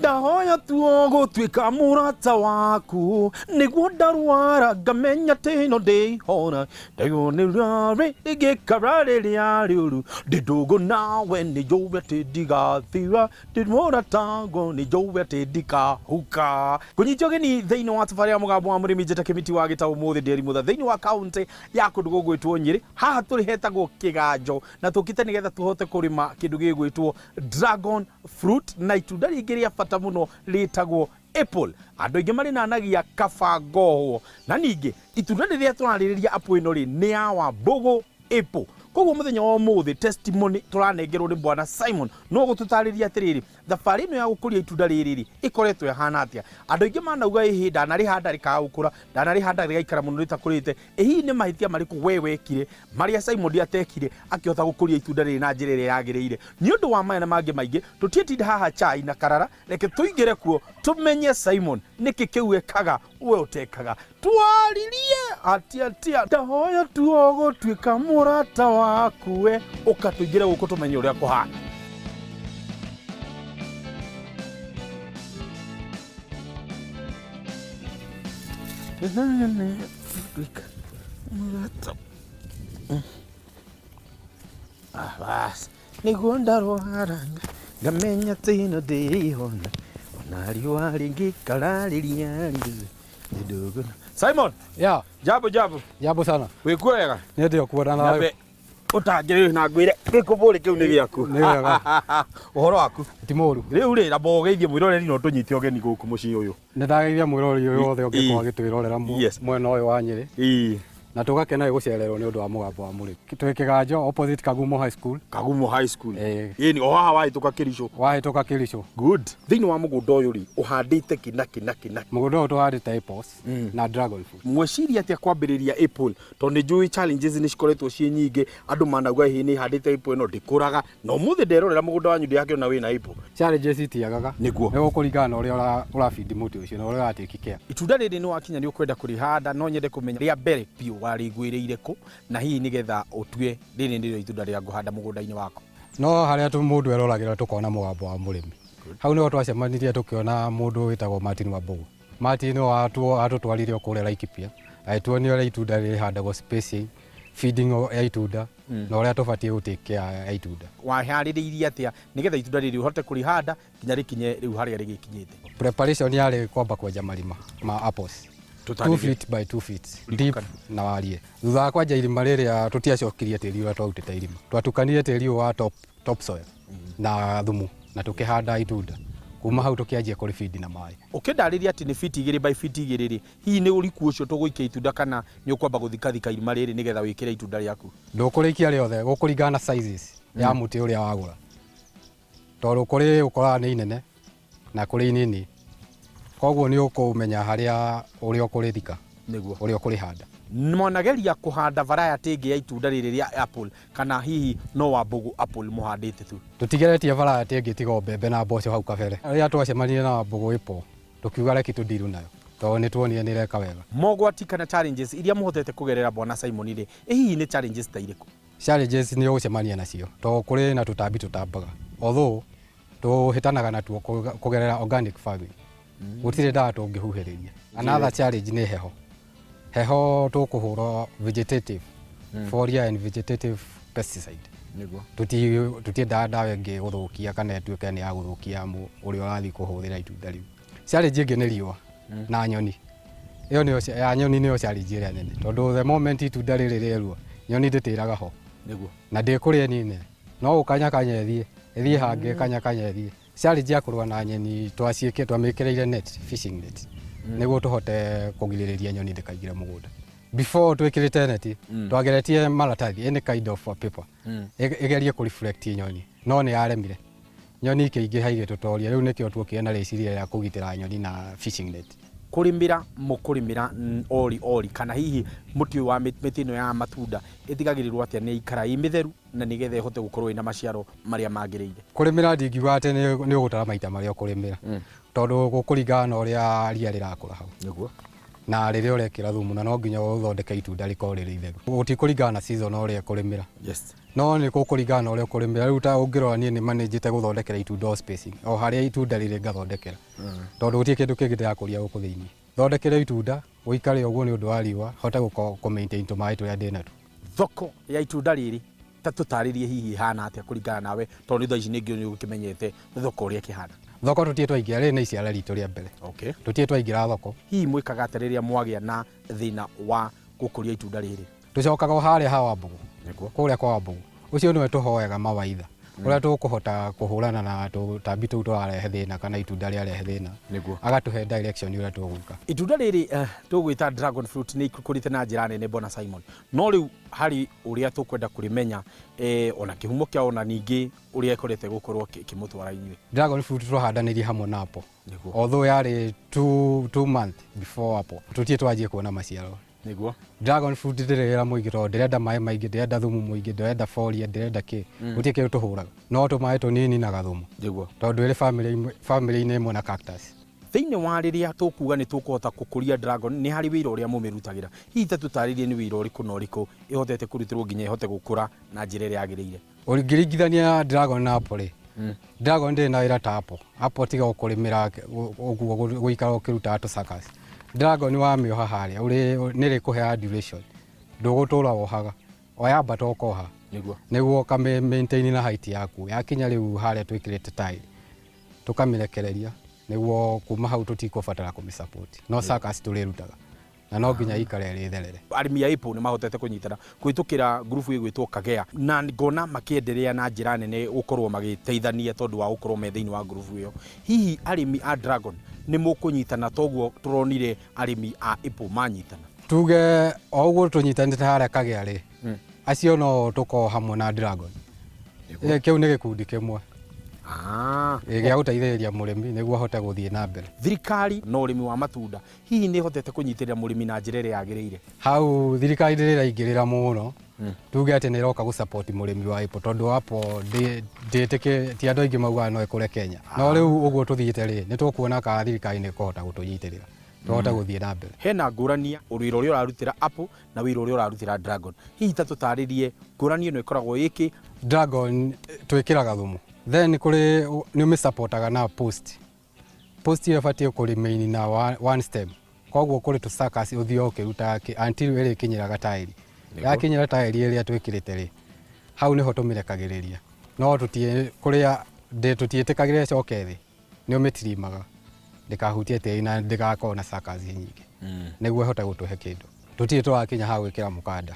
Ndahoya tuo gũtuĩka mũrata waku, nĩguo ndarwara ngamenya atĩ no ndĩhona. Ndaigua nĩ rarĩ rĩngĩkara rĩrĩa rĩũru, ndĩ ndũgũ nawe nĩ njũĩ atĩ ndigathira, ndĩ mũratagwo nĩ njũĩ atĩ ndikahuka. Kũnyitio ũgeni thĩinĩ wa tabarĩra ya Mũgambo wa Mũrĩmi, njĩta Kĩmiti wa Gĩtaũ, ũmũthĩ ndĩ Erimũtha thĩinĩ wa kaũntĩ ya kũndũ gũgwĩtwo Nyĩrĩ. Haha tũrĩ hetagwo Kĩganjo na tũkĩte nĩgetha tũhote kũrĩma kĩndũ gĩgwĩtwo dragon fruit na itunda rĩngĩ rĩa bata mũno rĩtagwo apple. Andũ aingĩ marĩnanagia kaba ngohwo. Na ningĩ itunda rĩrĩa tũrarĩrĩria apple ĩno rĩ, nĩ ya Wambũgũ apple. Koguo mũthenya wa ũmũthĩ testimony tũranengerwo nĩ bwana Simon no gũtũtarĩria atĩrĩrĩ, thabarĩ ĩno ya gũkũria itunda rĩrĩ rĩ, ĩkoretwo ĩhana atĩa. Andũ aingĩ manauga ĩhĩ ndanarĩhanda rĩkaga gũkũra, ndanarĩhanda rĩgaikara mũno rĩtakũrĩte. Ĩ hihi nĩ mahĩtia marĩkũ we wekire marĩa Simon atekire akĩhota gũkũria itunda rĩrĩ na njĩra ĩrĩa yagĩrĩire? Nĩ ũndũ wa maya na mangĩ maingĩ, tũtiĩtinda haha chai na karara, reke tũingĩre kuo tũmenye Simon nĩkĩ kĩu ekaga we ũtekaga. Twaririe atia atia, ndahoya tuo gũtuĩka mũrata waku we, ũka tũingĩre gũkũ tũmenye ũrĩa kũhana. Ah, bas. Nĩguo ndarwara ngamenya atĩ no ndĩhona, ona riũa rĩngĩikara rĩrĩa rĩndũgũ. Simon, Ya, jambo jambo. Jambo sana. Wĩkuo wega? Nĩ ndĩ kuona nawe. Nyambe ũtangĩrĩ na ngwĩre gĩkũbũrĩ kĩu nĩ gĩaku. Nĩ wega. Ũhoro waku? Ti mũru. Rĩu rĩ, ramba ũgeithie mwĩroreri na ũtũnyite ũgeni gũkũ mũciĩ ũyũ. Nĩ ndageithia mwĩroreri ũyũ wothe ũngĩkorwo agĩtwĩrorera mwena ũyũ wa Nyĩrĩ. Na tũgakena nĩ gũcererwo nĩ ũndũ wa Mũgambo wa Mũrĩmi. Twĩ Kĩganjo opposite Kagumo High School. Kagumo High School. Ĩĩ. Ĩni, o haha wahĩtũka Kĩricũ. Wahĩtũka Kĩricũ. Good. Thĩinĩ wa mũgũnda ũyũ rĩ, ũhandĩte kĩ na kĩ na kĩ na kĩ? Mũgũnda ũyũ tũhandĩte apples na dragon fruit. Mweciria atĩa kwambĩrĩria apple? Tondũ nĩ njũĩ challenges nĩ cikoretwo ciĩ nyingĩ, andũ manauga ĩhĩ nĩ handĩte apple ĩno ndĩkũraga, na ũmũthĩ nderorera mũgũnda wanyu ndĩrakĩona wĩna apple. Challenges itiagaga. Nĩguo. Nĩ gũkũringana na ũrĩa ũrabindi mũtĩ ũcio na ũrĩa ũra take care. Itunda rĩrĩ nĩ wakinya nĩ ũkwenda kũrĩhanda, no nyende kũmenya rĩa mbere biũ warĩiguĩrĩire kũ, na hihi nĩgetha ũtue rĩrĩ nĩrĩo itunda rĩa ngũhanda mũgũnda-inĩ wakwa. No harĩa mũndũ eroragĩra tũkona Mũgambo wa Mũrĩmi. Hau nĩho twacemanirie tũkĩona mũndũ wĩtagwo Martin Wambũgũ. Martin nĩwe watũtwarire o kũrĩa Laikipia, agĩtuonia ũrĩa itunda rĩhandagwo spacing, feeding ya itunda na ũrĩa tũbatiĩ gũ take care ya itunda. Waharĩrĩirie atĩa nĩgetha itunda rĩrĩ ũhote kũrĩhanda nginya rĩkinye rĩu harĩa rĩgĩkinyĩte? Preparation yarĩ kwamba kwenja marima ma apples. Tũtarĩrie. 2 feet by 2 feet deep na wariĩ. Thutha wa kwenja irima rĩrĩa tũtiacokirie tĩri ũrĩa twarutĩte irima. Twatukanirie tĩri ũyũ wa top soil na thumu na tũkĩhanda itunda. Kuma hau tũkĩanjia kũrĩbindi na maĩ. Ũkĩndarĩria atĩ nĩ fiti 2 by fiti 2 rĩ, hihi nĩ ũriku ũcio tũgũikia itunda kana nĩ ũkwamba gũthikathika irima rĩrĩ nĩgetha wĩkĩre itunda rĩaku? Ndũkũrĩikia rĩothe, gũkũringana na sizes ya mũtĩ ũrĩa wagũra. Tondũ kũrĩ ũkoraga nĩ inene na kũrĩ inini. Koguo nĩ ũkũmenya harĩa ũrĩa ũkũrĩthika, ũrĩa ũkũrĩhanda. Mwanageria kũhanda variety ĩngĩ ya itunda rĩrĩ rĩa apple kana hihi no Wambũgũ apple mũhandĩte tu? Tũtigeretie variety ĩngĩ tiga o mbembe na mboco hau kabere. Rĩrĩa twacemanirie na Wambũgũ apple tũkiuga reke tũndiru nayo tondũ nĩ tuonire nĩ ĩreka wega. Mogwati kana challenges iria mũhotete kũgerera bwana Simon rĩ, ĩ hihi nĩ challenges ta irĩkũ? Challenges nĩ ũgũcemania nacio tondũ kũrĩ na tũtambi tũtambaga although tũhĩtanaga natuo kũgerera organic farming. Gũtirĩ ndawa tũngĩhuhĩrĩria. Another challenge nĩ heho. Heho tũkũhũra vegetative, foliar and vegetative pesticide. Tũtiendaga ndawa ĩngĩ gũthũkia kana ĩtuĩke nĩ ya gũthũkia ũrĩa ũrathiĩ kũhũthĩra itunda rĩu. Challenge ĩngĩ nĩ riũa na nyoni. Ĩyo nĩyo ya nyoni nĩyo challenge ĩrĩa nene tondũ the moment itunda rĩrĩ rĩerua nyoni ndĩtĩraga ho. Na ndĩkũrĩa ĩnine no gũkanyakanya ĩthiĩ, ĩthiĩ hangĩ ĩkanyakanya ĩthiĩ. Challenge ya kũrũa na nyeni twamĩkĩrĩire net, fishing net, nĩguo tũhote kũgirĩrĩria nyoni ndĩkaingĩre mũgũnda. Before twĩkĩrĩte neti, twageretie maratathi, any kind of a paper, ĩgerie kũ reflect nyoni, no nĩ yaremire. Nyoni ikĩingĩha igĩtũtoria, rĩu nĩkĩo tuokire na rĩciria rĩa kũgitĩra nyoni na fishing net. Kũrĩmĩra mũkũrĩmĩra ori ori kana hihi mũtĩ ũyũ wa mĩtĩ ĩno ya matunda ĩtigagĩrĩrwo atĩa nĩ yaikara ĩ mĩtheru na nĩgetha ĩhote gũkorwo ĩna maciaro marĩa magĩrĩire? Kũrĩmĩra ndingiuga atĩ nĩ ũgũtara maita marĩa ũkũrĩmĩra tondũ gũkũringana na ũrĩa ria rĩrakũra hau. Na rĩrĩa ũrekĩra thumu, na no nginya ũthondeke itunda rĩkorwo rĩrĩ itheru. Gũtikũringana na season ũrĩa ũkũrĩmĩra. No nĩ gũkũringana na ũrĩa ũkũrĩmĩra. Rĩu ta ũngĩrora, niĩ nĩ manĩnjĩte gũthondekera itunda o spacing, o harĩa itunda rĩrĩ ngathondekera, tondũ gũtirĩ kĩndũ kĩngĩ ndĩrakũria gũkũ thĩinĩ. Thondekere itunda gũikare ũguo nĩ ũndũ wa riũa, hote kũ maintain tũmaĩ tũrĩa ndĩnatuo. Thoko ya itunda rĩrĩ, ta tũtarĩrie hihi ĩhana atĩa kũringana nawe, tondũ nĩ thaa ici nĩngĩ nĩ ũkĩmenyete thoko ũrĩa ĩkĩhana? Thoko tũtirĩ twaingĩra, rĩrĩ nĩ iciara ritũ rĩa mbere. Tũtirĩ twaingĩra thoko. Hihi mwĩkaga atĩa rĩrĩa mwagĩa na thĩna wa gũkũria itunda rĩrĩ? Tũcokaga o harĩa ha Wambũgũ. Kũrĩa kwa Wambũgũ ũcio nĩwe tũhoyaga mawaitha ũrĩa tũkũhota kũhũrana na tũtambi tũu tũrarehe thĩna kana itunda rĩarehe thĩna. Agatũhe direction ũrĩa tũgwĩka. Itunda rĩrĩ tũgwĩta dragon fruit nĩ ikũrĩte na njĩra nene, Bwana Simon, no rĩu harĩ ũrĩa tũkwenda kũrĩmenya, ona kĩhumo kĩa, ona ningĩ ũrĩa ĩkorete gũkorwo ĩkĩmũtwara inyuĩ. Dragon fruit twahandanĩirie hamwe na apple. Although yarĩ 2 month before apple, tũtirĩ twanjie kuona maciaro. Dragon fruit ndĩrĩ wĩra mũingĩ, tondũ ndĩrenda maĩ maingĩ, ndĩrenda thumu mũingĩ, ndĩrenda foliar, ndĩrenda kĩ. Gũtirĩ kĩndũ tũhũraga, no tũmaĩ tũnini na gathumu. Tondũ ĩrĩ family-inĩ ĩmwe na cactus. Thĩinĩ wa rĩrĩa tũkuga nĩ tũkũhota gũkũria dragon, nĩ harĩ wĩra ũrĩa mũmĩrutagĩra. Hihi ta tũtarĩrie nĩ wĩra ũrĩkũ na ũrĩkũ ĩhotete kũrutĩrwo nginya ĩhote gũkũra na njĩra ĩrĩa yagĩrĩire? Ũngĩringithania dragon na apple rĩ, dragon ndĩrĩ na wĩra ta apple. Apple tiga gũkũrĩmĩra ũguo, gũikara ũkĩrutaga tũ suckers. Dragon wamĩoha harĩa nĩ rĩkũheaga duration, ndũgũtũra wohaga, wayambata ũkoha. Nĩguo ũkamĩ maintain na height yaku. Yakinya rĩu harĩa twĩkĩrĩte tile, tũkamĩrekereria, nĩguo kuma hau tũtikũbatara kũmĩ support. No suckers tũrĩrutaga, na no nginya ikare ĩrĩ therere. Arĩmi a apple nĩ mahotete kũnyitana kũhĩtũkĩra ngurubu ĩgwĩtwo Kagea, na ngona makĩenderea na njĩra nene gũkorwo magĩteithania tondũ wa gũkorwo me thĩinĩ wa ngurubu ĩyo. Hihi arĩmi a dragon nĩ mũkũnyitana toguo tũronire arĩmi a apple manyitana? Tuge o ũguo tũnyitanĩte harĩa Kagea rĩ, acio no tũkorwo hamwe na dragon. Kĩu nĩ gĩkundi kĩmwe gĩa gũteithĩrĩria mũrĩmi nĩguo ahote gũthiĩ na mbere. Thirikari na ũrĩmi wa matunda, hihi nĩ ĩhotete kũnyitĩrĩra mũrĩmi na njĩra ĩrĩa yagĩrĩire? Hau thirikari ndĩrĩ ĩraingĩrĩra mũno, tuge atĩ nĩ ĩroka gũ support mũrĩmi wa apple, tondũ apple ndĩtĩkĩ ti andũ aingĩ maugaga no ĩkũre Kenya. No rĩu ũguo tũthiĩte rĩ, nĩ tũkuona kana thirikari nĩ ĩkũhota gũtũnyitĩrĩra tũhote gũthiĩ na mbere. Hena ngũrani wĩra ũrĩa ũrarutĩra apple na wĩra ũrĩa ũrarutĩra dragon. Hihi ta tũtarĩrie ngũrani ĩno ĩkoragwo ĩkĩ? Dragon twĩkĩraga thumu, then kũrĩ nĩ ũmĩsupportaga na post. Post ĩyo ĩbatiĩ kũremain na one stem, koguo kũrĩ tũ suckers ũthiaga ũkĩrutaga until ĩrĩkinyĩraga taĩri. Yakinyĩra taĩri ĩrĩa twĩkĩrĩte rĩ, hau nĩho tũmĩrekagĩrĩria. No tũtiĩ kũrĩa tũtiĩtĩkagĩra ĩcoke thĩ, nĩ ũmĩtirimaga ndĩkahutie tĩri na ndĩgakorwo na suckers nyingĩ, nĩguo ĩhote gũtũhe kĩndũ. Tũtirĩ tũrakinya ha gwĩkĩra mũkanda,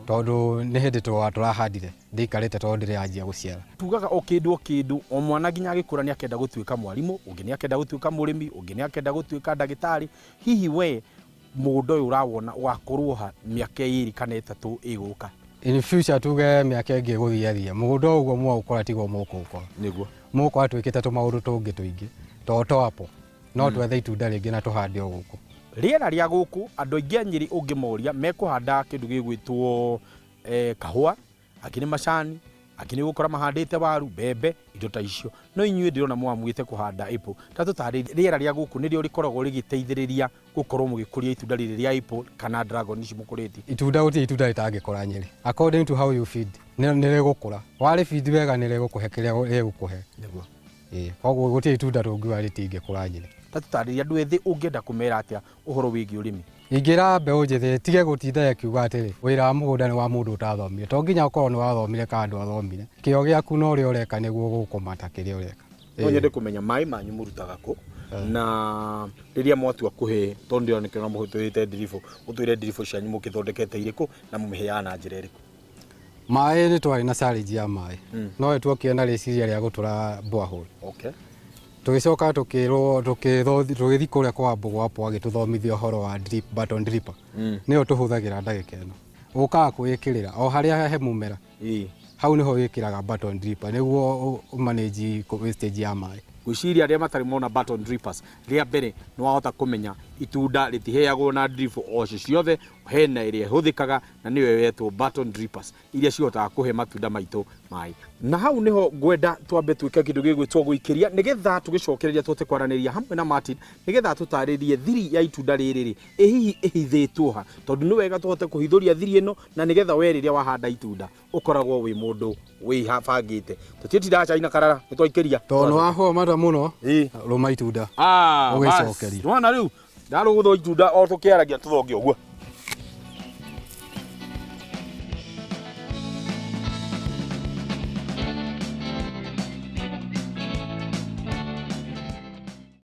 tondũ nĩ hĩndĩ tũrahandire, ndĩikarĩte tondũ ndĩrĩ yanjia gũciara. Tugaga o kĩndũ o kĩndũ, o mwana nginya agĩkũra nĩ akenda gũtuĩka mwarimũ, ũngĩ nĩ akenda gũtuĩka mũrĩmi, ũngĩ nĩ akenda gũtuĩka ndagĩtarĩ. Hihi we mũgũnda ũyũ ũrawona ũgakorwo ha mĩaka 2 kana 3 ĩgũka? In future, tuge mĩaka ĩngĩ ĩgũthiathia, mũgũnda ũguo mwaũkora tiguo mũkũũkora. Mũgũkora twĩkĩte tũmaũndũ tũngĩ tũingĩ, to to apple no twethe itunda rĩngĩ na tũhande o gũkũ. Rĩera rĩa gũkũ, andũ aingĩ a Nyĩrĩ ũngĩmoria mekũhanda kĩndũ gĩgwĩtwo kahũa, angĩ nĩ macani, angĩ nĩ ũgũkora mahandĩte waru, mbembe, indo ta icio. No inyuĩ ndĩrona mwamuĩte kũhanda apple. Ta tũtarĩrie, rĩera rĩa gũkũ nĩrĩo rĩkoragwo rĩgĩteithĩrĩria gũkorwo mũgĩkũria itunda rĩrĩ rĩa apple kana dragon ici mũkũrĩtie? Itunda, gũtirĩ itunda rĩtangĩkũra Nyĩrĩ. According to how you feed, nĩ rĩgũkũra. Warĩ feed wega, nĩ rĩgũkũhe kĩrĩa rĩgũkũhe. Ĩĩ, koguo gũtirĩ itunda tũngiuga rĩtingĩkũra Nyĩrĩ. Ta tũtarĩrie, andũ ethĩ ũngĩenda kũmera atĩa ũhoro wĩgiĩ ũrĩmi? Ingĩra mbeũ njĩthĩ tige gũtinda ĩkiuga atĩrĩ, wĩra wa mũgũnda nĩ wa mũndũ ũtathomire. To nginya ũkorwo nĩ wathomire kana ndwathomire, kĩo gĩaku na ũrĩa ũreka nĩguo gũkũmata kĩrĩa ũreka. No nyende kũmenya maĩ manyu mũrutaga kũ, na rĩrĩa mwatua kũhe, tondũ ndĩrona nĩkĩo mũhũthĩrĩte ndiribũ, mũtwĩre ndiribũ cianyu mũkĩthondekete irĩkũ na mũmĩheaga na njĩra ĩrĩkũ? Maĩ nĩ twarĩ na challenge ya maĩ, no nĩ tuokire na rĩciria rĩa gũtũra borehole. Tũgĩcoka tũkĩrwo, tũgĩthiĩ kũrĩa kwa Mbũgũ hapo, agĩtũthomithia ũhoro wa drip, button dripper. Nĩyo tũhũthagĩra ndagĩka ĩno. Ũkaga kwĩĩkĩrĩra o harĩa he mũmera, hau nĩho wĩkĩraga button dripper nĩguo ũmanage wastage ya maĩ. Ngwĩciria arĩa matarĩ mona button drippers rĩa mbere nĩ wahota kũmenya itunda rĩtiheagwo na drip o cio ciothe, hena ĩrĩa ĩhũthĩkaga na nĩyo yetwo button drippers iria cihotaga kũhe matunda maitũ maĩ. Na hau nĩho ngwenda twambe twĩke kĩndũ gĩgwĩtwo gũikĩria nĩgetha tũgĩcokereria tũhote kwaranĩria hamwe na Martin nĩgetha tũtarĩrie thiri ya itunda rĩrĩ rĩ ĩ hihi ĩhithĩtwo ha, tondũ nĩ wega tũhote kũhithũria thiri ĩno na nĩgetha we rĩrĩa wahanda itunda ũkoragwo wĩ mũndũ wĩbangĩte. Tũtiĩtindaga cai na karara, nĩ twaikĩria. Tondũ nĩ wahũa mata mũno, Ĩĩ. rũma itunda. Ah, Ũgĩcokeria. bas. Nĩwona rĩu ndarũgũthwo itunda o tũkĩaragia tũthonge ũguo.